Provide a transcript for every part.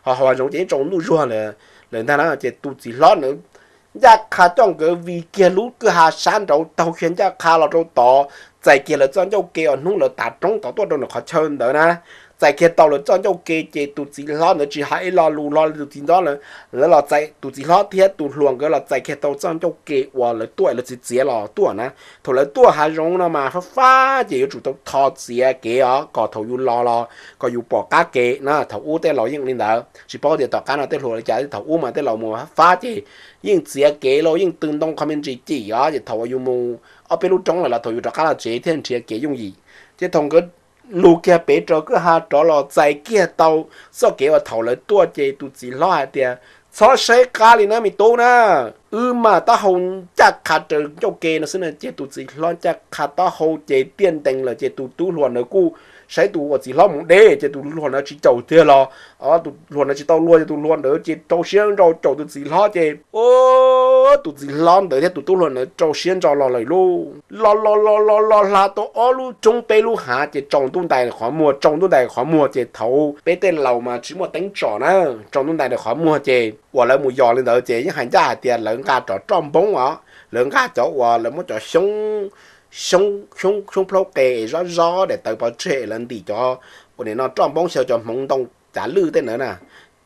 Ho hav zoov ces yeej tsaus ntuj zuag lawm ntag na. Ces tus txiv hlob ntawd ncaj qha coj nkawd vij kiag lub kwj ha sab nraud taug kiag ncaj qha los rau tod, txais kiag lawv txoj ncauj ke uas hnub lawv tav roob tod tuaj rau nram qhov chaw ntawd na. Txais kiag tau lawv txoj ncauj ke ces tus txiv hlob ntawd tsis hais ib lo lus hlo li, tus txiv hlob, lawv los txais, tus txiv hlob thiab tus hluas nkawd los txais kiag tau txoj ncauj ke uas lawv tuaj, lawv txiav txiav los tuaj na. Thaum lawv tuaj hav zoov no mas fab fab ces yuav tsum tau tho txiav kev os, kom thaum yus los los kom yus pom qab kev na. Thaum ub tej laus yeej li ntawd, tsis paub tias tom qab no tej hluas li cas, thaum ub mas tej laus mus fab fab ces yeej txiav kev los yeej tw ntoo qhov me ntsis cim os, ces thaum uas yus mus ob peb lub roob lawm los thaum yus rov qab los tsev thiaj nrhiav kev yooj yim. Ces thaum nkawd lug kiag pem rau kwj ha rov los txais kiag tau txoj kev uas thaum lawv tuaj ces tus txiv hlob hais tias, txhob saib qab li na me tub na, wb mas taub hau ncaj qha raws ncauj ke no xwb na. Ces tus txiv hlob ncaj qha taub hau ces tiaj ntees lawm ces tus tub hluas ntawd kuj saib tus uas txiv hlob mus deb ces tus hluas ntawd tsis caum tiag los tus hluas ntawd tsis tau luag ces tus hluas ntawd ces rau siab ntso caum tus txiv hlob ces tus txiv hlob ntawd thiab tus tub hluas ntawd rau siab ntso los lawm lauj. Los los los los los hla tau ob lub roob peb lub hav ces tsaus ntuj ntais qhov muag, tsaus ntuj ntais qhov muag ces thaum peb tej laus mas tsis muaj teeb tsom na, tsaus ntuj ntais qhov muag ces uas lawv mus yos li ntawd ces yeej hais ncaj hais tias lawv nqa rov roj npoob os, lawv nqa cov uas lawv muab cov xyoob, xyoob, xyoob plaub qe es zob zob daim tawv pov tseg es lawv ntim cov uas nim no roj npoob xyaw cov hmoov ntoo cav lwj tej ntawd na,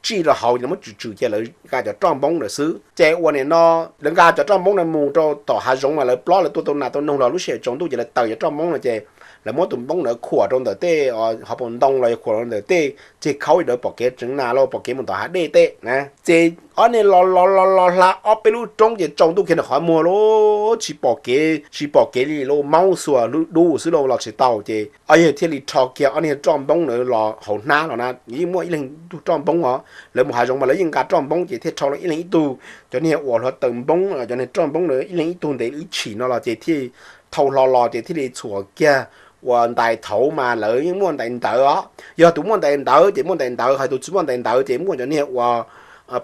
tsij rau hauv ces lawv muab tswm tswm ces lawv nqa cov roj npoob ntawd xwb. Ces uas nim no lawv nqa cov roj npoob no mus rau tom hav zoov mas lawv plob lawv tua tau nas tau noog los lub sij hawm tsaus ntuj ces lawv taws cov roj npoob no ces lawv muab tus npoob ntawd khuam rau ntawm tej hauv paus ntoo los yog khuam rau ntawm tej ceg khaub ntawd pom kev tseev nas los pom kev mus tom hav dej tej na. Ces ob niag los los los los hla ob peb lub roob ces tsaus ntuj kiag ntawm qhov muag lauj, tsis pom kev, tsis pom kev li lauj, maub xuas lub dub xwb lauj, los tsis tau ces ob yawg thiaj li rho kiag ob niag roj npoob ntawd los hauv hnab los na, yeej muaj ib leeg ib tug roj npoob os, lawv mus hav zoov mas lawv yeej nqa roj npoob ces thiaj rho los ib leeg ib tug, cov niag uas hluav taws npoob, cov niag roj npoob ntawd ib leeg ib tug ntev ib tshim no los ces thiaj thau hlo los ces thiaj li txhuam kiag uas ntais thaud mas lawv yeej muaj ntais ntawv os, yog tus muaj ntais ntawv ces muaj ntais ntawv, hos tus tsis muaj ntais ntawv ces muaj cov niag uas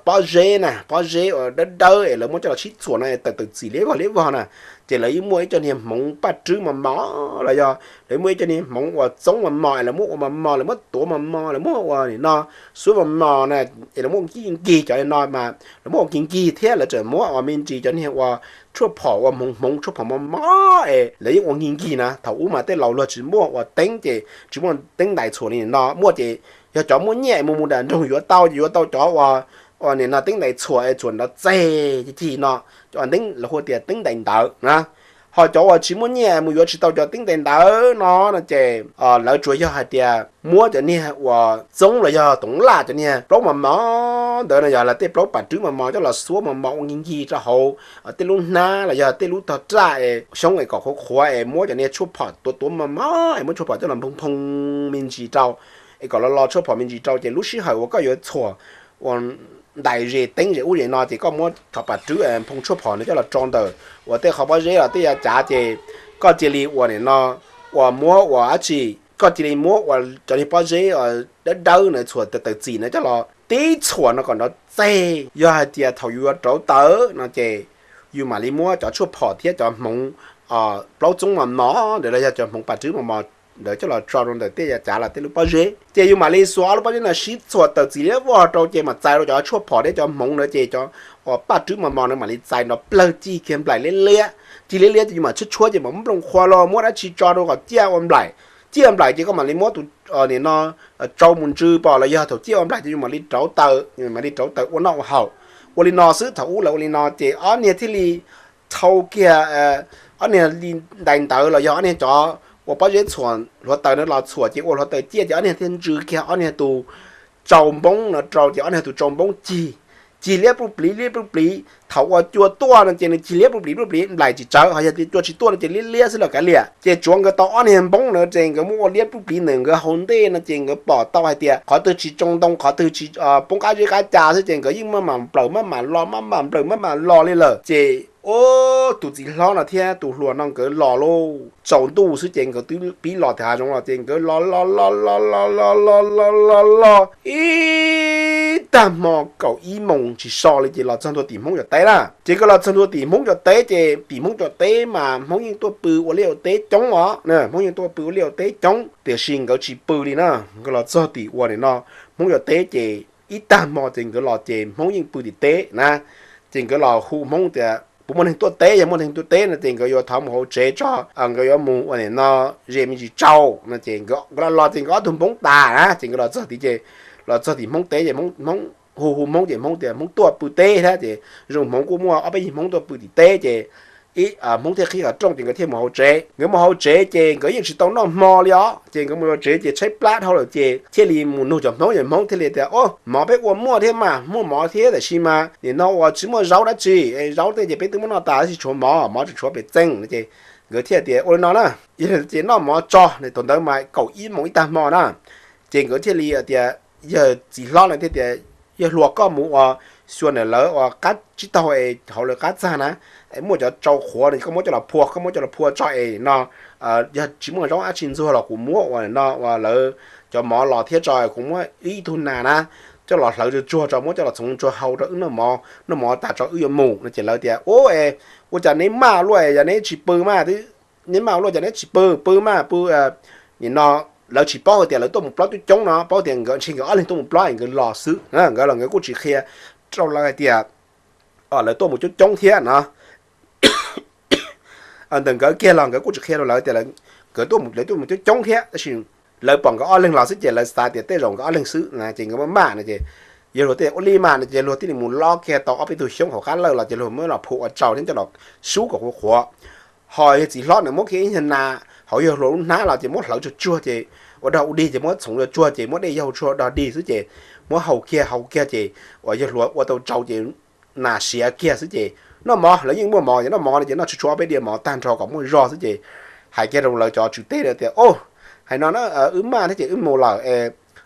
pob zeb na, pob zeb uas dawb dawb es lawv muab coj los sib txhuam no tawm tawm txim liab vog liab vog na, ces lawv yeej muaj ib co niag hmoov paj rwb mos mos los yog lawv muaj ib co niag hmoov uas txoob mos mos es lawv muab ua mos mos, lawv muab tuav mos mos, lawv muab ua nim no xuab mos mos na, es lawv muab ua nkig nkig cov no mas lawv muab ua nkig nkig thiab lawv tseem muab ua me ntsis cov niag uas tshuaj phom uas hmoov hmoov tshuaj phom mos mos es lawv yeej ua nkig nkig na. Thaum ub mas tej laus luag tsis muaj ua teeb ces tsis muaj teeb ntais txhuam li no, muaj ces yog cov muaj nyiaj mus mus nram nroog yuav tau ces yuav tau cov uas ua nim no teeb ntais txhuam es txhuam nrov txeg cig cig no, cov teeb lawv hu tias teeb ntais ntawv na. Ho cov uas tsis muaj nyiaj mus yuav tsis tau cov teeb ntais ntawv no no ces lawv tsuas yog hais tias muab cov niag uas txoob los yog toov laj cov niag plaub mos mos ntawd no yog lawv tej plaub pam rwb mos mos coj los xuab mos mos ua nkig nkig rau hauv tej lub hnab los yog tej lub tog raj es xyoob es kom qhuav qhuav es muab cov niag tshuaj phom tuav tuav mos mos es muab tshuaj phom coj los nphoo nphoo me ntsis rau es kom los los tshuaj phom me ntsis rau ces lub sij hawm uas koj yuav txhuam ua ntais ze teeb ze ub ze no ces koj muab cov pam rwb nphoo tshuaj phom no coj los rau ntawm uas tej qhov pob zeb los tej yav cav ces koj cia li ua nim no uas muab ua dab tsi, koj cia li muab ua cov niag pob zeb dawb dawb na txhuam tawm txim na coj los tib txhuam no kom nrov txeg. Yog hais tias thaum yus yuav rauv taws no ces yus mam li muab cov tshuaj phom thiab cov hmoov plaub txoob mos mos ntawd los yog cov hmoov pam rwb mos mos ntawd coj los tso rau ntawm tej yav cav los tej lub pob zeb ces yus mam li xuas ob lub pob zeb no sib txhuam tawm txim liab vog rau ces mam txais rau cov tshuaj phom thiab cov hmoov ntawd ces cov uas paj rwb mos mos na mam li txais nrov plawg cig kiag nplaim liab liab, cig liab liab ces yus mam tshuab tshuab ces mam muab nplooj qhuav los muab dab tsi tso rau kom ciaj ua nplaim. Ciaj nplaim ces koj mam li muab tus nim no tsau mus ntsw pom los yog thaum ciaj ua nplaim ces yus mam li rauv taws, mam li rauv taws ua noj ua haus. Ua li no xwb, thaum ub lawv ua li no ces ob niag thiaj li thau kiag ob niag li ntais ntawv los yog ob niag cov uas pob zeb txhuam hluav taws no los txhuam ces ua hluav taws ciaj ces ob niag thiaj ntsw kiag ob niag tus tsau npoob no rau ces ob niag tus tsau npoob cig, cig liab pluj pliv liab pluj pliv. Thaum uas cua tuaj no ces nws cig liab pluj pliv pluj pliv nplaim tsis tsawv, ho yog tias cua tsis tuaj no ces liab liab xwb los kav liam. Ces tsuav nkawd tau ob niag npoob na ces nkawd muab ua liab pluj pliv ntawm nkawd hauv ntej no ces nkawd pom tau hais tias qhov twg tsis tsau ntoo, qhov twg tsis poob qab zeb qab ca xwb ces nkawd yeej maj mam nplawm maj mam los, maj mam nplawm maj mam los li lawm. Ces tus txiv hlob no thiab tus hluas no nkawd los lauj, tsaus ntuj xwb ces nkawd twb pib los tim hav zoov los ces nkawd los los los los los los los los los ib tag hmo kaum ib moos tsis so li ces los txog ntua tim Hmoob cov teb na. Ces nkawd los txog ntua tim Hmoob cov teb ces tim Hmoob cov teb mas Hmoob yeej tuaj pw ua liaj ua teb coob os, Hmoob yeej tuaj pw ua liaj ua teb coob tiam sis nkawd tsis pw li na. Nkawd los txog tim ua nim no Hmoob cov teb ces ib tag hmo ces nkawd los ces Hmoob yeej pw tim teb na. Ces nkawd los hu Hmoob tias puas muaj neeg tuaj teb, yog muaj neeg tuaj teb no ces nkawd yuav thov mus hauv tsev tso, nkawd yuav mus ua nim no ze me ntsis tsau no. Ces nkawd los los ces nkawd ob tug Hmoob tas na, ces nkawd los txog tid ces los txog tim Hmoob teb ces Hmoob hu hu Hmoob ces Hmoob tias Hmoob tuaj pw teb thiab ces zoo Hmoob kuj muaj ob peb yig Hmoob tuaj pw tim teb ces ib Hmoob thiaj qhib qhov rooj ces nkawd thiaj mus hauv tsev. Nkawd mus hauv tsev ces nkawd yeej tsis tau noj hmo li os, ces nkawd mus hauv tsev ces tshaib plab dhau lawm ces thiaj li mus nug cov Hmoob, yog Hmoob thiaj li tias, o, mov peb ua muaj thiab mas, muaj mov thiab tab sis mas nim no ua tsis muaj zaub dab tsi, zaub tej ces peb twb muab noj tas tab sis tshuav mov, mov tseem tshuav pem txeej no. Ces nkawd thiaj tias ua li no na, yog ces noj mov tso. Thaum ntawd mas kaum ib moos ib tag hmo na, ces nkawd thiaj li tias, yawg txiv hlob no thiaj tias, yawg hluas koj mus ua xyuas ntawm lawv ua qab tsib taug es hauv lawv qab txag na, es muaj cov tsau qhuav no koj muab coj los phua, koj muab coj los phua tso es no, yog tsis muaj zaub dab tsi ntxuag los kuv muab ua no ua lawv cov mov los thiab tso, kuv muab ib tug nas na coj los hlawv tsuag tsuag tso, muab coj los txhoov tsuag hau rau wb noj mov, noj mov tas tso wb yuav mus no. Ces lawv tias, u, ua cas neb maj luaj, yog neb tsis pw mas, neb maj luaj cas neb tsis pw, pw mas pw. Nim no lawv tsis paub hais tias lawv tuaj mus plob coob coob no, paub tias nkawd ntshe nkawd ob leeg tuaj mus plob es nkawd los xwb. Nkawd los nkawd kuj tsis qhia rau lawv hais tias lawv tuaj mus coob coob thiab no. Ntawm nkawd kiag los nkawd kuj tsis qhia rau lawv tias nkawd tuaj mus coob coob thiab, tab sis lawv pom nkawd ob leeg los xwb ces lawv xav tias tej zaum nkawd ob leeg xwb ces nkawd maj maj no ces yawg hluas thiaj ua li mas no ces luag thiaj li mus lob kiag tau ob peb tug xyoob hauv qab lawj los ces luag muab los phua ua tsau thiab coj los sub kom qhuav qhuav. Ho yawg txiv hlob nws muab kiag ib nyuag nas hauv yawg hluas lub hnab los ces muab hlawv tsuag tsuag ces ua dog ua dig ces muab txhoov tsuag tsuag ces muab dej yau tsuag dog dig xwb ces muab hau kiag hau kiag ces uas yawg hluas ua tau tsau ces nas siav kiag xwb ces noj mov, lawv yeej muaj mov ces noj mov no ces noj tsuag tsuag ob peb diav mov tag nrho kom muaj zog xwb ces hais kiag rau lawv cov tswv teb tias, o, hais no na, wb maj thiab ces wb mus lawm,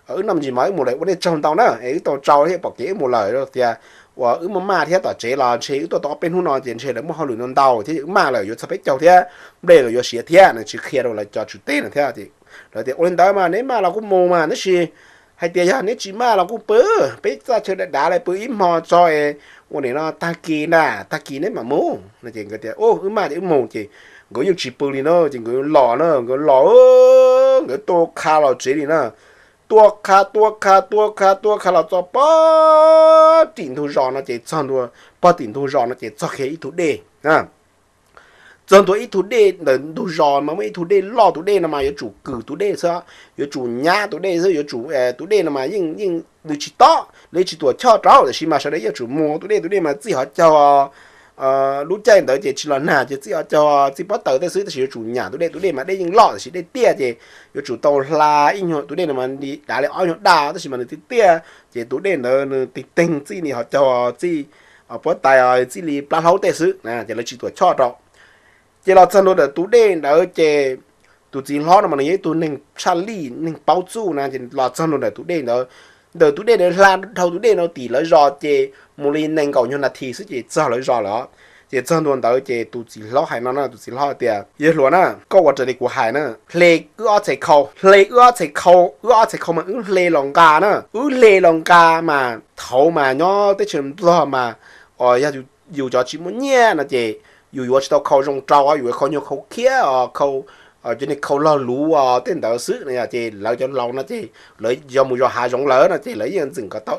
wb noj me ntsis mov wb mus lawm, ua nej tsaug ntau na, es wb tau tsau thiab pom kev wb mus lawm. Tias uas wb maj maj thiab tom tsev los ntshe wb tuaj tau ob peb hnub no ces ntshe lawv muaj hauj lwm no ntau thiab wb maj lawm yuav txog peb caug thiab nplej los yuav siav thiab no, tsis qhia rau lawv cov tswv teb no thiab. Lawv tias, ua li ntawd mas neb maj los kuj mus mas, tab sis hais tias yog neb tsis maj los kuj pw, peb txaj chaw dav dav li pw ib hmo tso es ua nim no tag kis na, tag kis neb mam mus no ces nkawd tias, u, wb maj ces wb mus ces nkawd yeej tsis pw li na ces nkawd los na, nkawd los, nkawd tua qha los tsev li na. Tua qha tua qha tua qha tua qha los txog pog tim ntug zos no ces txog ntua, pog tim ntug zos no ces txog kiag ib tug dej. Txog ntua ib tug dej ntawm ntug zos mas muaj ib tug dej loj, tus dej no mas yuav tsum kwm tus dej xwb, yuav tsum nyab tus dej xwb, yuav tsum, tus dej no mas yeej yeej nws tsis tob, nws tsis tuam choj rau, tab sis mas sawv daws yeej tsum mus tus dej, tus dej mas txij hov caug lub caij ntawd ces tsis los nag ces txij hov caug txij pob taws tej xwb, tab sis yuav tsum nyam tus dej, tus dej mas dej yeej loj tab sis dej tiaj ces yuav tsum tau hla ib nyuag, tus dej no mas dav li ob nyuag daj tab sis mas nws tiaj tiaj ces tus dej ntawd nws tig teeg txij li hov caug txij pob tais txij li plab hlaub tej xwb ces lawv tsis tuam choj rau. Ces los txog ntua ntawm tus dej ntawd ces tus txiv hlob no mas nws yog ib tug neeg tshaj lij neeg paub txuj na, ces los txog ntua ntawm tus dej ntawd, ntawm tus dej ntawd hla dhau tus dej no tim lawv zos ces mus li nees nkaum nyuag nas this xwb ces txog lawv zos lawm. Ces txog ntua ntawd ces tus txiv hlob hais no na, tus txiv hlob tias, yawg hluas na, koj ua raws li kuv hais na, hle wb ob txhais khau, hle wb ob txhais khau, wb ob txhais khau mas wb hle los nqa na, wb hle los nqa mas thaud mas nyob teb chaws Nplog mas os yog yus cov tsis muaj nyiaj no ces yus yuav tsis tau khau zoo rau, yus yuav khau nyuag khau khiab os, khau cov niag khau log luv os tej ntawd xwb no. Ces lawv cov laus no ces lawv yog mus zos hav zoov lawm no ces lawv yeej ntxeem kom tau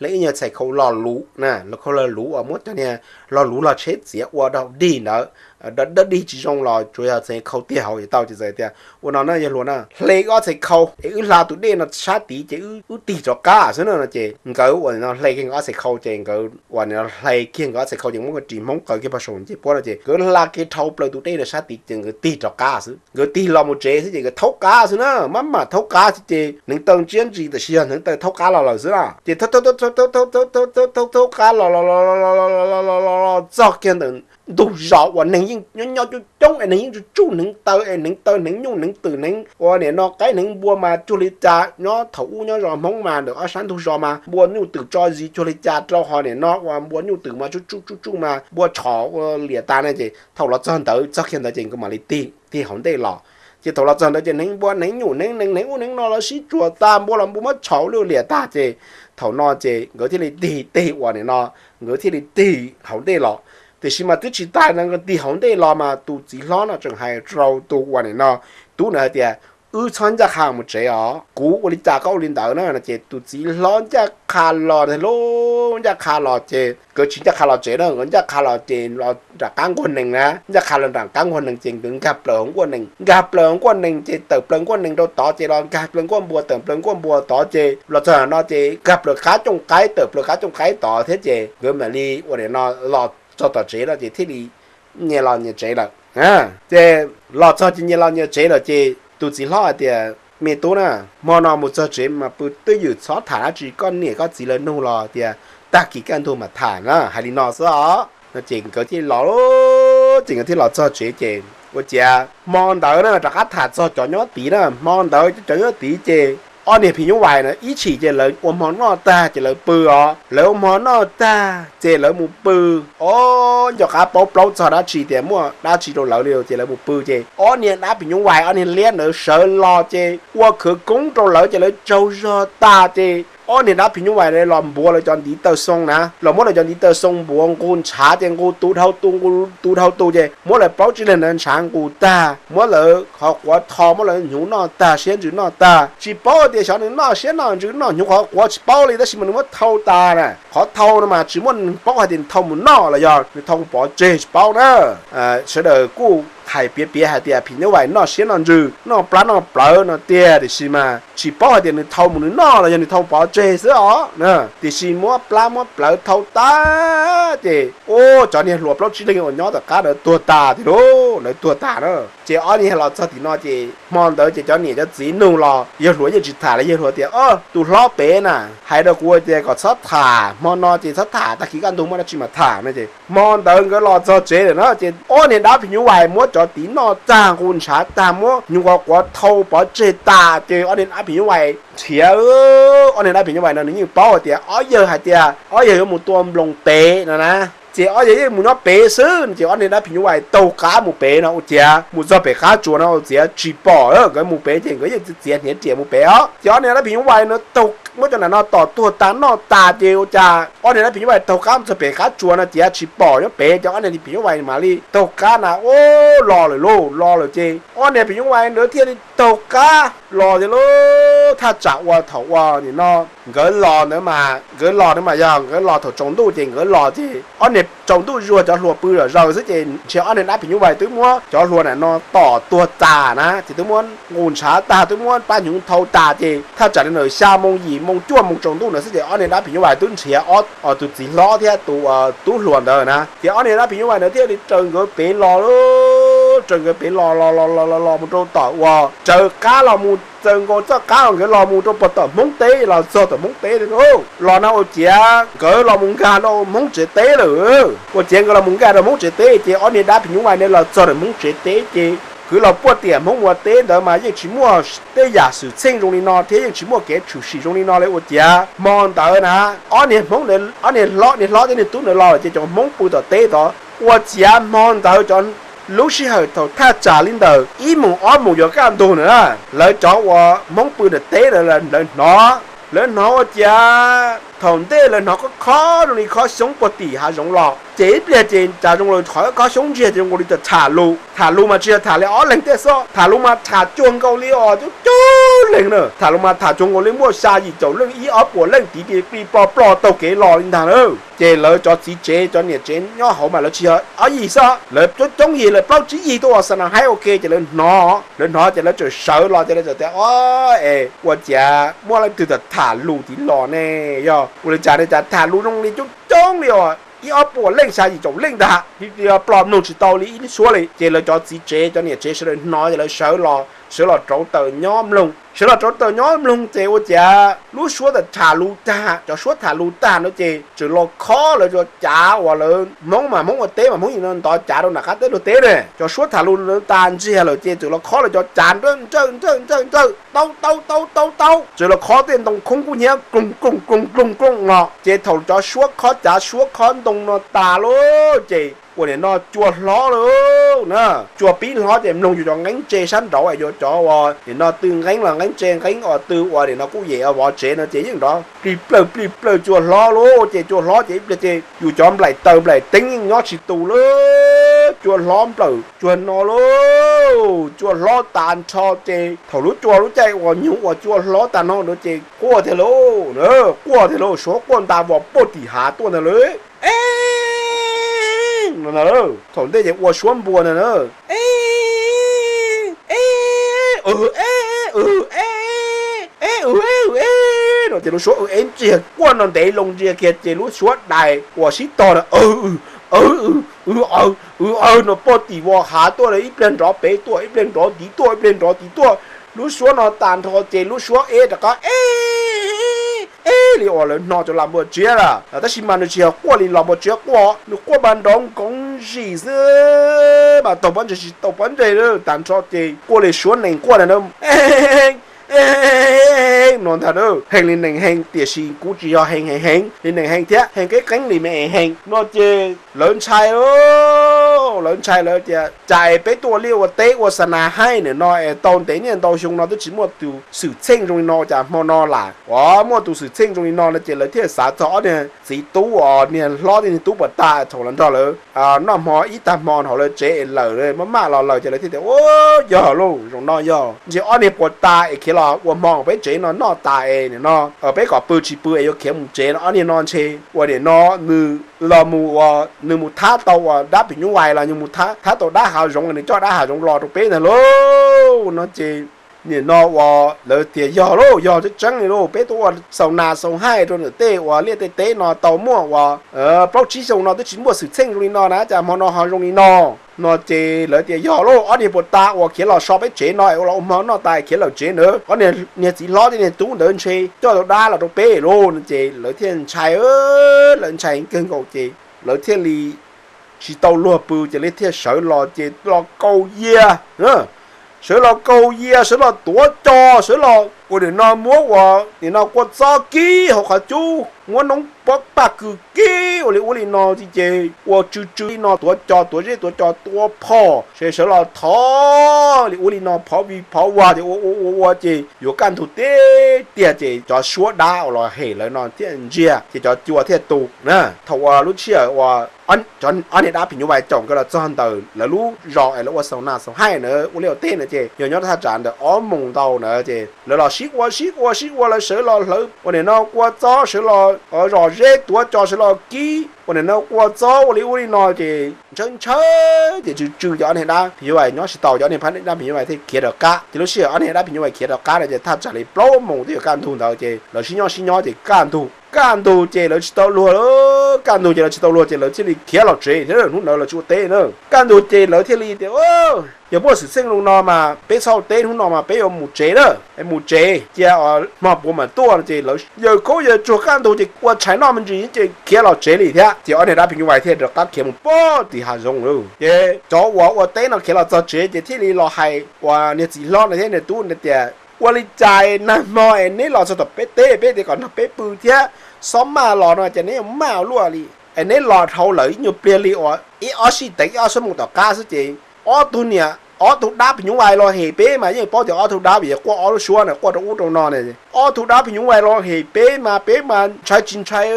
lawv ib nyuag txhais khau log luv na, khau log luv uas muab cov niag log luv log tsheb txiav ua dog dig ntawd, dog dig tsis zoo los tsuas yog txhais khau tiag hauv ces tau. Ces txawm tias ua no na yawg hluas na, hle wb ob txhais khau es wb hla tus dej no sab tid ces wb tig rov qab xwb na no. Ces nkawd ua no hle kiag nkawd ob txhais khau ces nkawd ua no hle kiag nkawd ob txhais khau ces muab ris Hmoob qaws kiag pog saum ncej puab no ces nkawd hla kiag dhau plaws tus dej no sab tid ces nkawd tig rov qab xwb. Nkawd tig los mus tsev xwb ces nkawd thaub qab xwb na, maj mam thaub qab xwb ces hneev taw ntsiab ntsis tab sis yog hneev taw thaub qab los lawm xwb na. Ces thaub thaub qab los los los los los los los txog kiag ntawm ntug zos uas neeg yeej nyob nyob coob coob es neeg yeej tsuj tsuj hneev taw es hneev taw hneev nyuj hneev twm hneev ua nim no qaib hneev npua mas cuag li cas. Nyob thaum ub nyob zos Hmoob mas ntawm ob sab ntug zos mas npua nyuj twm tso zis cuag li cas rau ho nim no uas npua nyuj twm mas tsuj tsuj tsuj tsuj mas npua tshom ua liam tas ne. Ces thaum los txog ntawd, txog kiag ntawd ces nkawd mam li tig tig hauv ntej los. Ces thaum los txog ntawd ces hneev npua hneev nyuj hneev nees hneev ub hneev no los sib tsuas tag, npua los npua muab tshom lub liam tag ces thaum no ces nkawd thiaj li tig tig ua nim no, nkawd thiaj li tig hauv ntej los. Tiam sis mas twb tsis tas nkawd tig hauv ntej los mas tus txiv hlob no tseem hais rau tus ua nim no tub ntawd hais tias, wb txhob ncaj qha mus tsev os, kuv ua li cas koj ua li ntawd na. Ces tus txiv hlob ncaj qha los lub ncaj qha los ces nkawd tsis ncaj qha los tsev na, nkawd ncaj qha los ces los nram qab nkuaj nees na, ncaj qha los nram qab nkuaj nees ces nkawd nkag plaws hauv nkuaj nees, nkag plaws hauv nkuaj nees ces tawm plaws nkuaj nees rau tod ces los nkag plaws nkuaj npua tawm plaws nkuaj npua tod ces los txog no ces nkag plaws qab cooj qaib tawm plaws qab cooj qaib tod thiab ces nkawd mam li ua li no los txog tom tsev no ces thiaj li nyias los nyias tsev lawm. Ces los txog ces nyias los nyias tsev lawm ces tus txiv hlob hais tias, me tub na, hmo no mus txog tsev mas pw twj ywm txhob tham dab tsi, koj niam koj txiv lawv nug los tias tag kis kaj ntug mas tham na, hais li no xwb os. No ces nkawd thiaj li los, ces nkawd thiaj los txog tsev ces ua ciav hmo ntawd na rov qab tham txog cov nyob tid na, hmo ntawd cov nyob tid ces ob niag phim nyuj vais na ib chim ces lawv ua hmo noj tag ces lawv pw os, lawv ua hmo noj tag ces lawv mus pw. Ob nco qab paub plaub txog dab tsi tias muaj dab tsi rau lawv li ces lawv mus pw ces ob niag dab phim nyuj vais ob niag liab ntawd sawv los ces ua khawv koob rau lawv ces lawv tsaug zog tas ces ob niag dab phim nyuj vais los npuav lawv cov ntiv taw xoo na, los muab lawv cov ntiv taw xoo npuav nqus ntshav ces nqus tu dhau tu nqus tu dhau tu ces muab lawv plaub tsib leeg ntawd ntshav nqus tag, muab lawv qhov quav thau, muab lawv hnyuv noj tag, siab ntsws noj tag. Tsis paub tias xyov nws noj siab noj ntsws noj hnyuv qhov quav tsis paub li tab sis mas nws muab thau tas na. Qhov thau no mas tsis muaj neeg paub hais tias nws thau mus noj los yog nws thau mus pov tseg tsis paub na. Sawv daws kuj hais piav piav hais tias phim nyuj vais noj siab noj ntsws, noj plab noj plawv no tiag, tiam sis mas tsis paub hais tias nws thau mus nws noj los yog nws thau pov tseg xwb os. Tiam sis muab plab muab plawv thau tas ces ua cov niag hluas plaub tsib leeg uas nyob tom qab ntawd tuag tas tiag lauj, lawv tuag tas na. Ces ob niag los txog tim no ces hmo ntawd ces cov niam cov txiv nug los yawg hluas yeej tsis tham li, yawg hluas tias, o, tus hlob pem na hais rau kuv tias kom txhob tham, hmo no ces txhob tham, tag kis kaj ntug muaj dab tsi mas tham no ces hmo ntawd nkawd los txog tsev lawm na ces ob niag dab phim nyuj vais muab cov tiv noj tag nqus ntshav tag muab hnyuv qhov quav thau pov tseg tas ces ob niag dab phim nyuj vais nrhiav. Ob niag dab phim nyuj vais no nws yeej paub hais tias ob yawg hais tias ob yawg yuav mus tua nploos pem no na, ces ob yawg yeej mus nyob pem xwb ces ob niag dab phim nyuj vais taug qab mus pem no ua ciav mus txog pem qab tsuas no ua ciav tsis pom, nkawd mus pem ces nkawd yeej txiav hniav riam mus pem os. Ces ob niag dab phim nyuj vais no taug, muab cov nam no tom tuag tas noj tas ces ua cas ob niag dab phim nyuj vais taug qab mus txog pem qab tsuas no ciav tsis pom nyob pem ces ob niag phim nyuj vais mam li taug qab na ua los lawm lauj, los lawm ces ob niag phim nyuj vais ntawd thiaj li taug qab los tiag lauj. Thaj tsam ua thaum ua nim no nkawd los ntawd mas, nkawd los ntawd mas yog nkawd los thaum tsaus ntuj ces nkawd los ces ob niag tsaus ntuj zuag cov hluas pw zom zaws xwb ces ntshe ob niag dab phim nyuj vais twb muab cov hluas nam no tom tuag tas na ces twb muab nqus ntshav tag twb muab plab hnyuv thau tas ces thaj tsam li ntawm xya moo yim moo cuaj moo tsaus ntuj ntawd xwb ces ob niag dab phim nyuj vais twb nrhiav ob, tus txiv hlob thiab tus tub hluas ntawd na ces ob niag dab phim nyuj vais ntawd thiaj li raws nkawd pem los, raws nkawd pem los los los los los mus rau tom uas raws qab los mus txawm nkaus txoj qab uas nkawd los mus rau puag tom Hmoob teb los txog tom Hmoob teb li lauj. Los no ua ciav nkawd los mus nkag rau Hmoob tsev teb lawm. Ua ciav nkawd los mus nkag rau Hmoob tsev teb ces ob niag dab phim nyuj vais ntawd los txog rau Hmoob tsev teb ces kwv los puag tiam Hmoob ua teb ntawd mas yeej tsis muaj tej yam xwm txheej zoo li no thiab yeej tsis muaj kev tshwm sim zoo li no li ua ciav hmo ntawd na ob niag Hmoob, ob niag hlob, niag hlob thiab niag tub ntawd los ces cov Hmoob pw tom teb tod. Ua ciav hmo ntawd cov, lub sij hawm thaum thaj tsam li ntawm ib moos ob moos yuav kaj ntug ntawd na, lawv cov uas Hmoob pw tom teb ntawd lawv hnov, lawv hnov ua ciav thaum ntej lawv hnov khob khob zoo li khob xyoob puag tim hav zoov los ces ib pliag ces cas zoo li qhov khob xyoob ntsiag ces zoo nkaus li tham lus. Tham lus mas tsis yog tham li ob leeg tej xwb, tham lus mas tham cuag nkaus li os coob coob leej na. Tham lus mas tham cuag nkaus li muaj xya yim caum leej ib ob puas leej tiv ti plig ploj ploj taug kev los li ntag na. Ces lawv cov txiv tsev cov niam tsev nyob hauv mas lawv tsis yog ob yig xwb, lawv coob coob yig lawv plaub tsib yig tuaj ua xa na haib ua ke ces lawv hnov, lawv hnov ces lawv txawm sawv los ces lawv txawm tias, o, es ua ciav muaj leej twg tham tham lus tiv los ne? Yog ua li cas ne? Cas tham lus zoo li coob coob li os, ib ob puas leej xya yim caum leej ntag, ploj mloog tsis tau li ib lub suab li. Ces lawv cov txiv tsev cov niam tsev sawv daws hnov ces lawv sawv los, sawv los rauv taws nyob mloog. Sawv los rauv taws nyob mloog ces ua ciav lub suab tham lus tag, cov suab tham lus tag no ces txawm los khob lawv cov cav uas lawv Hmoob mas Hmoob ua teb mas Hmoob yeej ntov cav rau nram qab teb luag teb ne. Cov suab tham lus tas ntsiag lawm ces txawm los khob lawv cov cav nrawj nrawj nrawj nrawj nrawj, taub taub taub taub taub, txawm los khob tej ntoo khoob kub hnyiab kloog kloog kloog kloog kloog no. Ces thaum cov suab khob cav suab khob ntoo no tas lawm ces ua nim no cua hlob lawm na. Cua pib hlob ces mloog yus cov nqeeb tse sab nraud es yuav cov uas nim no tw nqeeb los nqeeb tse nqeeb os, tw uas nim no kuj yem vov tsev no ces yeej nrov plig plawg plig plawg cua hlob lauj. Ces cua hlob ces ib pliag ces yus cov nplaim taws nplaim teeb yeej nyob tsis tus lawm, cua hlob nplawm cuag no lauj. Cua hlob tag nrho ces thaum lub cua lub caij uas nyoog uas cua hlob tag nrho ntawd ces quaj tiag lauj, quaj tiag lauj, suav quaj nta vos puag tim hav tuaj ntag lauj. E, no ntag, thaum ntej ces ua suab npua ntag na. E, e, e, e, e, e, no ces lub suab w e ntsiag quaj no ntev loo ntsiag kiag ces lub suab dais uas sib tog na, aw, aw, aw, aw, aw, no puag tim vos hav tuaj na, ib pliag nrov pem tuaj, ib pliag nrov tid tuaj, ib pliag nrov tid tuaj. Lub suab no tag nrho ces lub suab e rov qab e, e li uas lawv hno cov las npua tsiab lawm, tab sis mas nws tsis yog quaj li los npua tsiab quaj, nws quaj mas nrov nkoov zim xwb, mas taug pob ntseg tsis taug pob ntseg. Tag nrho ces quaj li suab nees quaj ntag na, e, e, no ntag, heev li nees heev, tiam sis kuv tsis yog heev heev heev li nees heev thiab, heev qeeb qeeb li me es heev no ces lawv ntshai, lawv ntshai lawv tias cas es peb tuaj ua liaj ua teb ua xa nas haij nim no es tau ntev niaj ntau xyoo no twb tsis muaj tus xwm txheej zoo li no, cas hmo no lam uas muaj tus xwm txheej zoo li no no ces lawv thiaj xav txog ob niag txiv tub uas niag hlob thiab niag tub puas tag thaum los nrog lawv noj hmo ib tag hmo hauv lawv tsev es lawm maj maj los lawm ces lawv thiaj tias, u, yog lauj, zoo no yog ntshe ob niag puas tag es khiav los ua hmo peb tsev no noj tas es nim no peb kom pw tsis pw es yuav khiav mus tsev no, ob niag no ntshe ua nim no nws los mus ua, nws mus thab tau ua dab phim nyuj vais los nws mus thab tau dab hav zoov, nws coj dab hav zoov los rau peb ntag lauj. No ces nim no ua lawv tias yog lauj, yog tseeb tseeb li lauj, peb tuaj ua xaus nas xaus haij rau nram tej ua liaj tej teb no tau muaj ua plaub tsib xyoo no twb tsis muaj xwm txheej zoo li no na, cas hmo no ho zoo li no. No ces lawv tias yog lauj, ob niag puas tag uas khiav los so peb tsev no es ua los ua hmo noj tas khiav lawm tsev ntawd, ob niag txiv hlob thiab niag tub ntawd ntshe coj tau dab los rau peb lauj. No ces lawv thiaj ntshai, lawv ntshai kawg nkaus ces lawv thiaj li tsis tau luag pw ces lawv thiaj sawv los ces los kaus yias, sawv los kaus yias, sawv los tuav cos, sawv los ua nim no muab ua nim no kua txob kib hauv qhov cub, muab noob pob paj kws kib ua li ub li no ces ua tsw tsw li no, tuav cos tuav zeb tuav cos tua phom, sawv los thov li ub li no phov vij phov vag ces ua ua ua ua ces yuav kaj ntug tiag tiag ces cov suab dab uas los hem lawv no thiaj ntsiag ces cov cua thiaj tu na. Thaum ua lub sij hawm ua ob niag dab phim nyuj vais caum nkawd los txog ntawm lawv lub zos es lawv ua xaus nas xaus haij na, ua liaj ua teb na ces yog nyob rau thaj tsam ntawm ob moos ntau na ces lawv los sib ua sib ua sib ua, lawv sawv los hlawv ua nim no kua txob, sawv los zom zeb tuav cos, sawv los kib ua nim no kua txob ua li ub li no ces ntshaw ntshaw ces tsw tsw ces ob niag dab phim nyuj vais nyob tsis tau, ces ob niag dab phim nyuj vais thiaj khiav rov qab. Ces lub sij hawm ob niag dab phim nyuj vais khiav rov qab na ces thaj tsam li plaub moos twb yuav kaj ntug ntawd ces lawv sib nyob sib nyob ces kaj ntug, kaj ntug ces lawv tsis tau luag, kaj ntug ces lawv tsis tau luag ces lawv thiaj li khiav los tsev thiab, hnub ntawd lawv tsis ua teb na. Kaj ntug ces lawv thiaj li tias, yog muaj xwm txheej zoo no mas peb txhob ua teb, hnub no mas peb yuav mus tsev na, mus tsev cia hmo puav mam tuaj no ces lawv yawg khaub yawg tsuag kaj ntug ces ua tshais noj me ntsis ces khiav los tsev li thiab. Ces ob niag dab phim nyuj vais thiaj rov qab khiav mus puag tim hav zoov lawm. Ces cov uas ua teb no khiav los txog tsev ces thiaj li los hais uas niag txiv hlob no thiab niag tub no tias, ua li cas nag hmo es neb los txog tom peb teb, peb tias kom nrog peb pw thiab, xob maj los no ces neb yuav maj ua luaj li es neb los dhau lawm ib nyuag pliag li uas ib ob sij teev ib ob xuab moos tom qab xwb ces ob tug niam ob tug dab phim nyuj vais los hem peb mas yeej paub tias ob tug dab vim yog quaj ob lub suab na, quaj rau ub rau no na. Ob tug dab phim nyuj vais los hem peb mas peb mas ntshai tsis ntshai.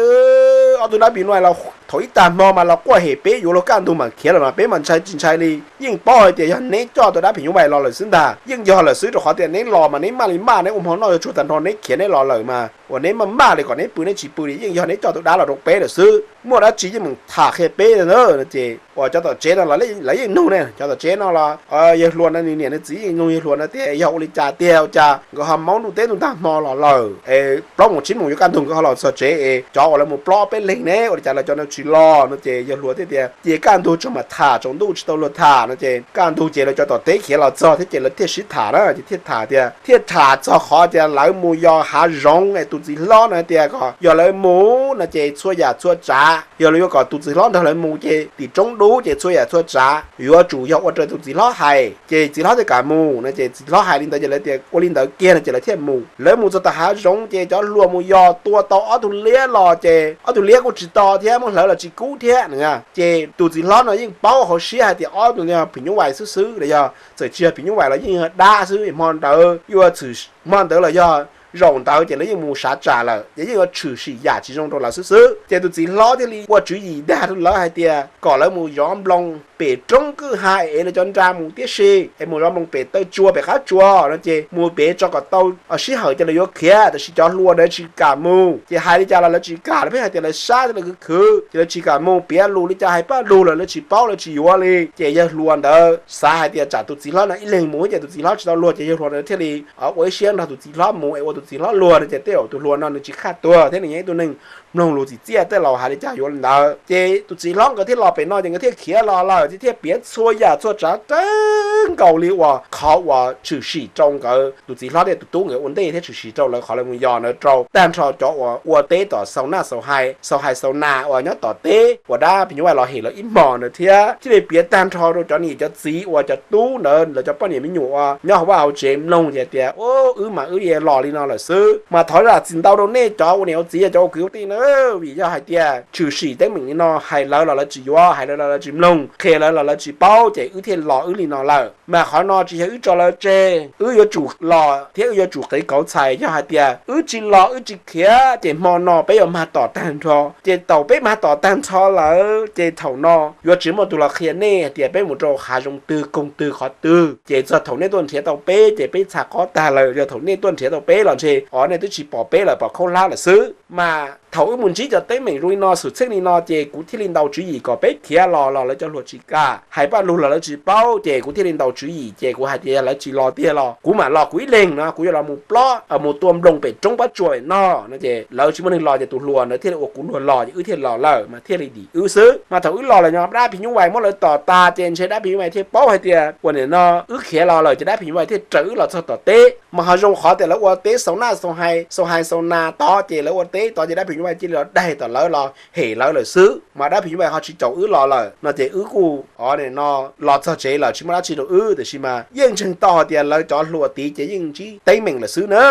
Ob tug dab phim nyuj vais los thaum ib tag hmo mas los quaj hem peb, yuav luag kaj ntug mas khiav lawm mas peb mas ntshai tsis ntshai li. Yeej paub hais tias yog neb coj tus dab phim nyuj vais los lawm xwb ntag, yeej yog lawm xwb rau qhov tias neb los mas neb maj li maj, neb ua hmo noj yuav tsuag tag nrho neb khiav neb los lawm mas uas neb maj maj li kom neb pw neb tsis pw li yeej yog neb coj tus dab los rau peb lawm xwb. Muaj dab tsi yeej meem tham qhia peb na. Ces uas cov tom tsev no los lawv yeej nug ne, cov tom tsev no los yawg hluas no nws niam nws txiv yeej nug yawg hluas no tias yog ua li cas tiag ua cas nkawd ho maub ntuj teb ntuj tag hmo los lawm es plaub moos tsib moos yuav kaj ntug nkawd ho los txog tsev es cov uas lawv mus plob peb leeg ne, ua li cas lawv cov no tsis los no ces yawg hluas thiaj tias ces kaj ntug tsuas mam tham, tsaus ntuj tsis tau luag tham no ces kaj ntug ces lawv cov tom teb khiav los txog thiab ces lawv thiaj sib tham na, ces thiaj tham tias thiaj tham txog qhov tias lawv mus yos hav zoov es tus txiv hlob no tias kom yog lawv mus no ces txhua yam txhua tsav yog lawv yuav kom tus txiv hlob nrog lawv mus ces tim roob dub ces txhua yam txhua tsav yuav tsum yog ua raws tus txiv hlob hais ces txiv hlob thiaj kam mus no ces txiv hlob hais li ntawd ces lawv tias ua li ntawd kiag no ces lawv thiaj mus. Lawv mus txog tom hav zoov ces cov hluas mus yos tua tau ob tug liab los ces ob tug liab kuj tsis to thiab, muab hlawv los tsis kub thiab na. Ces tus txiv hlob no yeej paub hauv siab hais tias ob tug no yog phim nyuj vais xwb xwb los yog txawm tsis yog phim nyuj vais los yeej yog dab xwb. Hmo ntawd yuav txwm hmo ntawd los yog zaum ntawd ces lawv yeej mus sav tsam lawm, ces yeej yuav tshwm sim yam tsis zoo rau lawv xwb xwb. Ces tus txiv hlob thiaj li ua tswv yim dag rau lawv hais tias kom lawv mus zov nploos pem roob kwj ha es lawv cov nra mus tib si, es mus zov nploos pem taw tsua pem qab tsua no ces mus pem tso kom tau sij hawm ces lawv yuav khiav, tab sis cov hluas ntawd tsis kam mus. Ces hais li cas los lawv tsis kam, lawv pheej hais tias lawv sab thiab lawv khwv khwv, ces lawv tsis kam mus. Piav lus li cas hais paj lug los lawv tsis paub, lawv tsis yuav li. Ces yawg hluas ntawd xav hais tias tsam tus txiv hlob no ib leeg mus ces tus txiv hlob tsis tau luag, ces yawg hluas ntawd thiaj li ua ib siab nrog tus txiv hlob mus es ua tus txiv hlob luag no ces tej zaum tus hluas no nws tsis qhaj tuag thiab nws yog ib tug neeg mloog lus txim txiaj, tej laus hais li cas yuav li ntawd. Ces tus txiv hlob nkawd thiaj los pem no ces nkawd thiaj khiav los lawm, ces thiaj piav txhua yam txhua tsav tag nkaus li uas qhov uas tshwm sim rau nkawd tus txiv hlob thiab tus tub nkawd ua ntej thiab tshwm sim rau lawv qhov lawv mus yos ntawd rau tag nrho cov uas ua teb tom xaus naj xaus hais, xaus hais xaus nas uas nyob tom teb uas dab phim nyuj vais los hem lawv ib hmos ntawd thiab thiaj li piav tag nrho rau cov niam cov txiv uas cov tub ntawd lawv cov poj niam me nyuam uas nyob hauv vaj hauv tsev mloog ces tias, Ub, wb mas wb los li no lawm xwb, mas thov zam txim ntau rau nej cov ua niam ua txiv, cov ua kwv ua tij na, vim yog hais tias tshwm sim teeb meem li no hais lawv los lawv tsis yuav, hais lawv los lawv tsis mloog, qhia lawv los lawv tsis paub, ces wb thiaj los wb li no lawm. Mas qhov no tsis yog wb tso lawv tseg, wb yuav tsum los thiab wb yuav tsum qiv kauv txhais. Yog hais tias wb tsis los wb tsis khiav ces hmo no peb yuav mag tom tag nrho. Ces thaum peb mag tom tag nrho lawm ces thaum no yuav tsis muaj tus los qhia nej hais tias peb mus rau hav zoov twg koog twg qhov twg. Ces txog thaum nej tuaj nrhiav tau peb ces peb txhais qob tag lawm. Yog thaum nej tuaj nrhiav tau peb los ntshe os nej twb tsis pom peb lawm, pom khaub hlab lawm xwb. Mas thaum wb mus ntsib cov teeb meem zoo li no xwm txheej li no ces kuv thiaj li ntaus tswv yim kom peb khiav los los lawv cov hluas tsis kam, hais paj lug los lawv tsis paub, ces kuv thiaj li ntaus tswv yim ces kuv hais tias yog lawv tsis los tiag los kuv mam los kuv ib leeg no, kuv yuav los mus plob mus tua nploos pem roob pob tsuas pem no no. Ces lawv tsis muaj neeg los ces tus hluas ntawd thiaj li ua kuv luag los ces wb thiaj los lawm mas thiaj li dim wb xwb. Mas thaum wb los lawm no dab phim nyuj vais muab lawv tom tas ces ntshe dab phim nyuj vais thiaj paub hais tias ua nim no wb khiav los lawm ces dab phim nyuj vais thiaj raws wb los txog tom teb. Mas ho zoo qhov tias lawv ua teb xaus naj xaus hais, xaus hais xaus nas tod ces lawv ua teb tod ces dab phim nyuj vais cia li los daig tom lawv los hem lawv lawm xwb. Mas dab phim nyuj vais ho tsis caum wb los lawm no ces wb kuj os nim no los txog tsev lawm tsis muaj dab tsi rau wb, tiam sis mas yeej ntseeg tau hais tias lawv cov hluas tid ces yeej ntsib teeb meem lawm xwb na.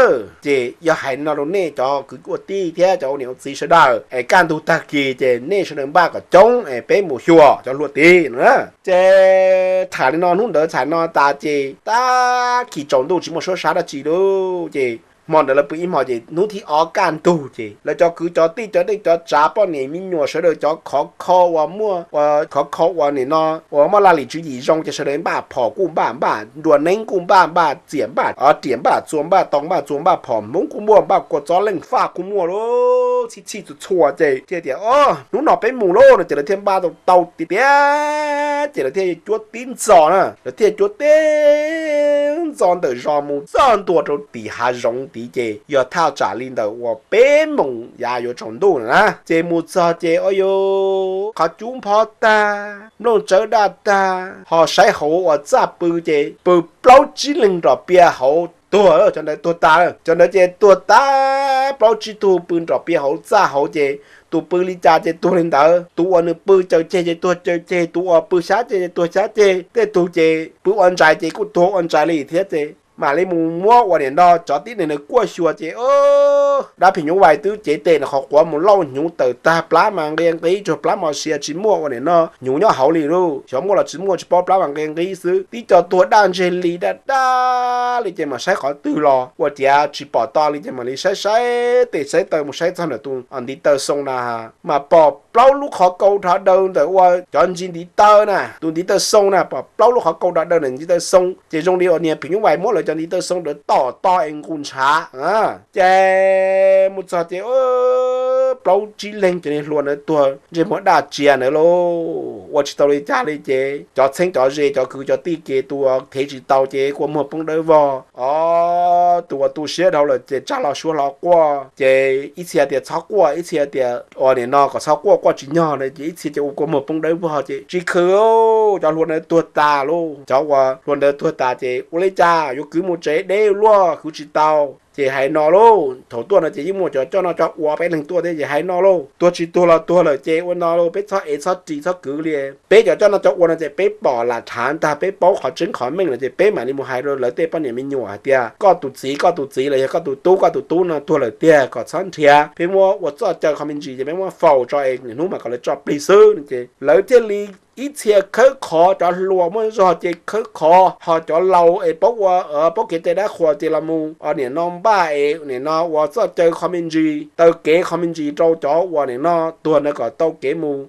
Ces yog hais no rau nej cov kwv ua tij thiab cov ua niam ua txiv sawv daws es kaj ntug tag kis ces nej sawv daws npaj kom coob es peb mus xyuas cov hluas tid no na. Ces tham li no hnub ntawd txhais no tas ces tag kis tsaus ntuj tsis muaj suab sab dab tsi lauj. Ces hmo ntawd lawv pw ib hmo ces hnub thib ob kaj ntug ces lawv cov kwv cov tij cov neej cov tsav poj niam me nyuam sawv daws cov khov kho uas muaj, khov kho uas nim no uas muaj laj lim tswv yim zoo ces sawv daws npaj phom kuj npaj, npaj nruas neeb kuj npaj, npaj txiam npaj, riam npaj txua npaj tau npaj txua npaj phom hmoov kuj muaj, npaj kua txob leej faj kuj muaj lauj, txhij txhij txhua txhua ces thiaj tias o hnub no peb mus lauj no ces lawv thiaj npaj tau tiag tiag ces lawv thiaj cuab tib ntxo na, lawv thiaj cuab tib ntxo ntawm zos mus txog ntua rau tim hav zoov tid ces yog thaj tsam li ntawm uas peb moos yav yuav tsaus ntuj na. Ces mus txog ces o yus qhov cub nphob tag, nplooj tsawb daj tag, ho saib hauv uas txaj pw ces pw plaub tsib leeg nrom pia hauv tuag, cov ntawd tuag tas, cov ntawd ces tuag tas plaub tsib tug pw nrom pia hauv txaj hauv ces tus pw li cas ces tuag li ntawd, tus uas nws pw caws ceg ces tuag caws ceg, tus uas pw xyab ceg ces tuag xyab ceg, tej tug ces pw ua ntsais ces kuj tuag ua ntsais li thiab ces mam li mus muab ua nim no cov tib neeg nws kuaj xyuas ces dab phim nyuj vais twb cev tes nws qhov quav mus lauj hnyuv tawm tag, plab mas nqia nqib tsuag, plab mos sia tsis muaj ua nim no hnyuv nyob hauv li lauj, xyov muaj los tsis muaj tsis paub, plab mas nqia nqib xwb, tib co tuag daj ntseg li daj daj li ces mam saib qhov twg los ua tiav tsis pom to li ces mam li saib saib tes saib taw mus saib txog ntawm tus ntiv taw xoo na mas pom plaub lub qhov kaus dhos daws ntawm ua cov ntsis ntiv taw na, tus ntiv taw xoo na, pom plaub lub qhov kaus dhos daws ntawm ntiv taw xoo ces zoo li uas niag phim nyuj vais muab lawv cov ntiv taw xoo ntawd tom to es nqus ntshav. Ces mus txog ces plaub tsib leeg cov niag hluas ntawd tuag ntsej muag daj tsiav ntawd lauj, ua tsis tau li cas li ces cov txheeb cov ze cov kwv cov tij ces tus uas thev tsis tau ces kua muag poob dawb vog, o tus uas tu siab dhau lawm ces tsa hlo suab hlo quaj, ces ib txhia tias txhob quaj, ib txhia tias ua nim no kom txhob quaj, quaj tsis nyog na, ces ib txhia ces ua kua muag poob dawb vog ces tsis khwv, cov hluas ntawd tuag tas lauj. Cov uas hluas ntawd tuag tas ces ua li cas yuav kwv mus tsev deb luaj, kwv tsis tau. Ces hais no lauj, thaum tuaj no ces yeej muaj cov coj noj coj ua peb leeg tuaj thiab ces hais no lauj, tuag tsis tuag los tuag lawm ces ua no lauj, peb txhob ev txhob ris txhob kwv li. Peb cov coj noj coj ua no ces peb pom lam rhav ntag, peb paub qhov tseeb qhov meej lawm ces peb mam li mus hais rau lawv tej poj niam me nyuam hais tias koj tus txiv koj tus txiv los yog koj tus tub koj tus tub no tuag lawm tiag, kom txhob nrhiav. Peb muab ua txoj caw qho me ntsis ces peb muab faus tso es niaj hnub mam kom lawv tso plig xwb no ces lawv thiaj li ib txhia khawb qhov, cov hluas muaj zog ces khawb qhov, ho cov laus es paub ua, paub kev cai dab qhuas ces los mus nim no npaj es nim no ua txoj caw qho me ntsis, taw kev qho me ntsis rau cov uas nim no tuag ntawd kom tau kev mus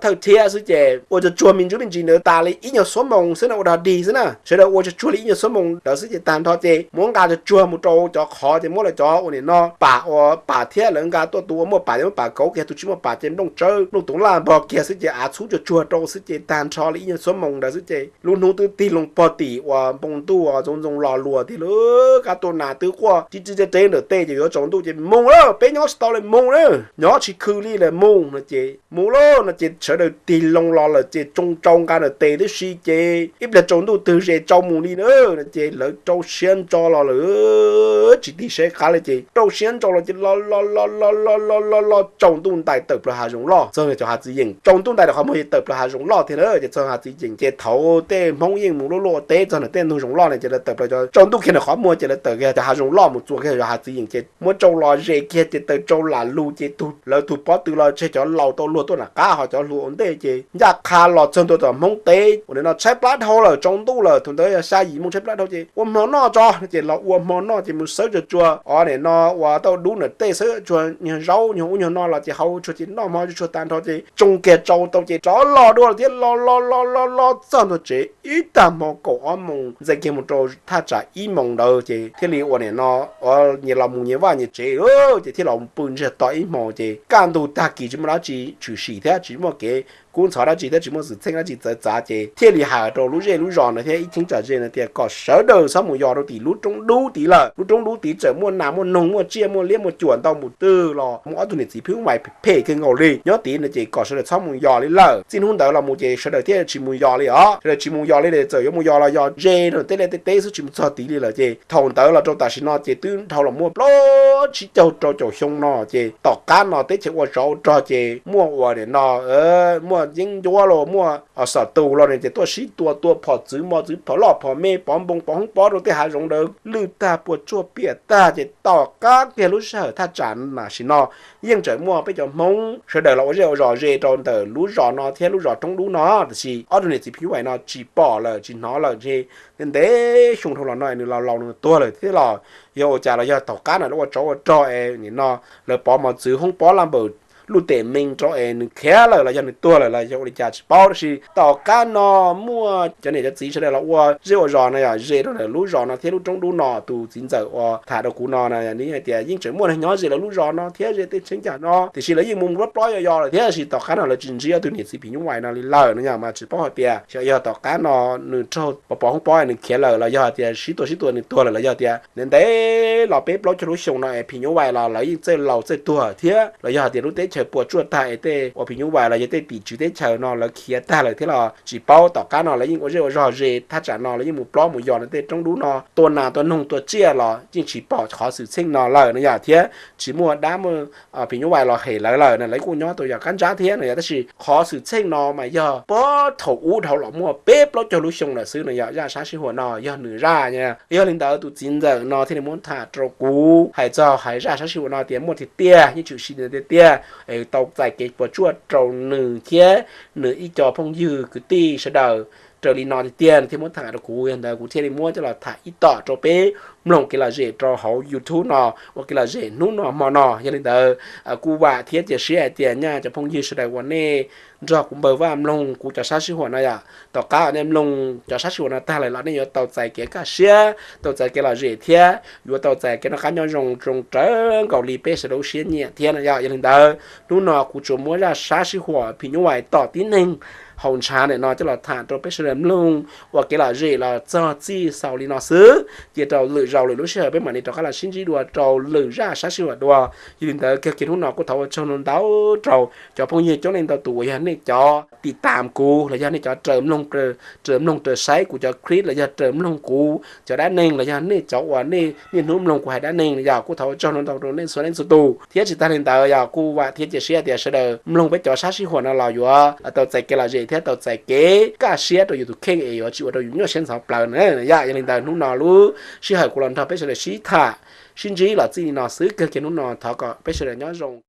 thawj thiab xwb ces ua tsuag tsuag me ntsis me ntsis ntawd tas li ib nyuag xuab moos xwb na, ua dog dig xwb na, sawv daws ua tsuag tsuag li ib nyuag xuab moos ntawd xwb ces tag nrho ces muab nqa tsuag tsuag mus rau cov qhov ces muab lawv cov uas nim no pam ua pam thiab lawv nqa tuaj, tus ua muaj pam ces muab pam kauv kiag, tus tsis muaj pam ces nplooj tsawb nplooj toov laj npog kiag xwb ces av txhub tsuag tsuag rau xwb ces tag nrho li ib nyuag xuab moos ntawd xwb ces lub hnub twb tig loo pog tim uas npoo ntuj ntxoov ntxoo los luas tiag lawm, kab tuaj nas twb quaj tib tib teb ntawm tej ces yuav tsaus ntuj ces mus lawm, peb nyob tsis tau li mus na, nyob tsis khw li lawm mus no ces mus lawm no ces sawv daws tig loo los lawm ces tsoo tsau nqa ntawm tes tib si ces ib pliag tsaus ntuj twg ze tsau mus li na no ces lawv rau siab ntso los lawm tsis tig saib qab li ces rau siab ntso los ces los los los los los los los los tsaus ntuj ntais tawm plaws hav zoov loj txog cov hav txiv yeem, tsaus ntuj ntais ntawm qhov muag ces tawm plaws hav zoov loj thiab na ces txog hav txiv yeem ces thaum tej Hmoob yeej mus luaj luaj ua teb txog ntawm tej ntug zoov loj ne ces lawv tawm plaws cov tsaus ntuj kiag ntawm qhov muag ces lawv tawm kiag cov hav zoov loj mus txuas kiag cov hav txiv yeem ces muab tsau los ze kiag ces taws tsau lam lug ces lawv tus pob tw los tseg cov laus tau luag tuaj nram qab ho cov hluas ua ntej ces ncaj qha los txog ntua tom Hmoob teb uas nim no tshaib plab dhau lawm tsaus ntuj lawm, thaum ntawd yog xya yim moo tshaib plab dhau ces ua hmo noj tso no ces los ua hmo noj ces mus xawb tsuag tsuag os nim no uas tau dub ntawm tej xawb tsuag nyuag zaub nyuag ub nyuag no los ces hau tsuag ces noj hmo tsuag tag nrho ces tsoo kiag tsau tau ces rov los dua thiab los los los los los txog ntua tsev ib tag hmo kaum ob moos ntxees kiag mus rau thaj tsam ib moos ntawd ces thiaj li uas nim no nyias los mus nyias vaj nyias tsev ces thiaj los pw ntsiag to ib hmo ces kaj ntug tag kis tsis muaj dab tsi tshwm sim thiab tsis muaj kev kub ntxhov dab tsi thiab tsis muaj xwm txheej dab tsi txawv txav ces thiaj li hais rau lub zej lub zos no thiab ib cheeb tsam ze no tias kom sawv daws txhob mus yos rau tim lub roob dub tid lawm. Lub roob dub tid txawm muaj nas muaj noog muaj tsiaj muaj liab muaj cuam ntau mus twg los muaj ob tug niam txiv phim nyuj vais phem kawg nkaus li nyob tid no ces kom sawv daws txhob mus yos li lawm. Txij hnub ntawd los mus ces sawv daws thiaj tsis mus yos li os. Sawv daws tsis mus yos li lawm, txawm yuav mus yos los yos ze rau tej liaj tej teb xwb tsis mus txog tid li lawm ces thaum ntawd los rau tam sim no ces twb dhau los muaj plaub tsib caug rau caum xyoo no ces tom qab no teb chaws ua tsov ua rog ces muaj uas nim no muaj yeeb ncuab los muaj xom tus los no ces tuaj sib tua tua phom txwv mos txwv phom loj phom me pov npoo pov hoob pob rau tej hav zoov ntawd lwj tag puas tsuaj piam tag ces tom qab kiag lub sij hawm thaj tsam tam sim no yeej tseem muaj peb cov Hmoob sawv daws los ua zej ua zos ze rau ntawm lub zos no thiab lub zos roob dub no, tiam sis ob tug niam txiv phim nyuj vais no tsis pom lawm tsis hnov lawm ntshe ntev xyoo dhau los no nws laus laus nws tuag lawm thiab los yog ua cas los yog tom qab no lawv ua tsov ua rog es nim no lawv pov mos txwv hoob pob laj npawm luj tem mees rau es nws khiav lawm los yog nws tuag lawm los yog ua li cas tsis paub, tab sis tom qab no muaj cov niam cov txiv sawv daws los ua zej ua zos no yog ze rau ntawm lub zos no thiab lub roob dub no. Tus txiv ntxawm uas tham rau kuv no na nws hais tias yeej tseem muaj neeg nyob ze lawv lub zos no thiab ze tej cheeb tsam no tiam sis lawv yeej mus nplob plob yos yos lawm thiab, tab sis tom qab no lawv tsis ntsib ob tug niam txiv phim nyuj vais no li lawm no yog mas tsis paub hais tias xyov yog tom qab no nws raug pov pov hoob pob nws khiav lawm los yog tias sib tua sib tua nws tuag lawm los yog tias ntev ntev los peb plaub caug lub xyoo no es phim nyuj vais los lawv yeej txawj laus txawj tuag thiab los yog tias lub teb chaws puas tsuaj tag es tej uas phim nyuj vais los yog tej tim tswv teb chaws no lawv khiav tag lawm thiab los tsis paub. Tom qab no lawv yeej ua zej ua zog ze thaj tsam no, lawv yeej mus plob mus yos ntawm tej roob dub no tua nas tua noog tua tsiaj los yeej tsis pom qhov xwm txheej no lawm no yog thiab tsis muaj dab muaj phim nyuj vais los hem lawv lawm no, lawv kuj nyob tau yog qab ntsab thiab no yog, tab sis qhov xwm txheej no mas yog puag thaum ub dhau los muaj peb plaub caug lub xyoo lawm xwb no yog zaj sab sij huam no yog nws zaj. Yog li ntawd tus txiv ntxawm no thiaj li muab tham rau kuv hais txog hais zaj sab sij huam no tias muaj tiag tiag yeej tshwm sim tiag tiag, tau txais kev puas tsuaj rau nws thiab nws ib co phooj ywg kwv tij sawv daws raws li no tiag tiag nws thiaj muab tham rau kuv. Yog ntawd kuv thiaj li muab coj los tham ib tom rau peb mloog kev lom zem rau hauv YouTube no ua kev lom zem hnub no hmo no. Yog li ntawd kuj vam thiab cia siab hais tias nyaj cov phooj ywg sawv daws uas nej nrog kuv npawg Vaj mloog kuv cov sab sij huam no yom, tom qab uas nej mloog cov sab sij huam no tag lawm los nej yuav tau txais kev kaj siab, tau txais kev lom zem thiab yuav tau txais kev noj qab nyob zoo zoo rawv nkaus li peb sawv daws lub siab nyiam thiab no yom. Yog li ntawd hnub no kuv tsuas muab zaj sab sij huam phim nyuj vais tom tib neeg haus ntshav ntawm no coj los tham rau peb sawv daws mloog ua kev lom zem los txog txij xaus li no xwb. Cia rau lwm tau lwm lub sij hawm peb mam li rov qab los sib ntsib dua rau lwm zaj sab sij huam dua. Yog li ntawd kawg kiag hnub no kuj thov ua tsaug ntau ntau rau cov phooj ywg coob leej ntau tus uas yog nej cov tiv tam kuv los yog nej cov raws mloog, raws mloog raws saib kuv cov clip los yog raws mloog kuv cov dab neeg los yog nej cov uas nej niaj hnub mloog kuv hais dab neeg los yog kuj thov ua tsaug ntau ntau rau nej txhua leej txhua tus thiab tsis tag li ntawd yog kuj vam thiab cia siab tias sawv daws mloog peb cov sab sij huam no los yuav tau txais kev lom zem thiab tau txais kev kaj siab rau yus tus kheej es yuav tsis ua rau yus nyuaj siab ntxhov plaws na yom. Yog li ntawd hnub no lub sij hawm kuv los nrog peb sawv daws sib tham sib ntsib los txij li no xwb, kawg kiag hnub no thov kom peb sawv daws nyob zoo.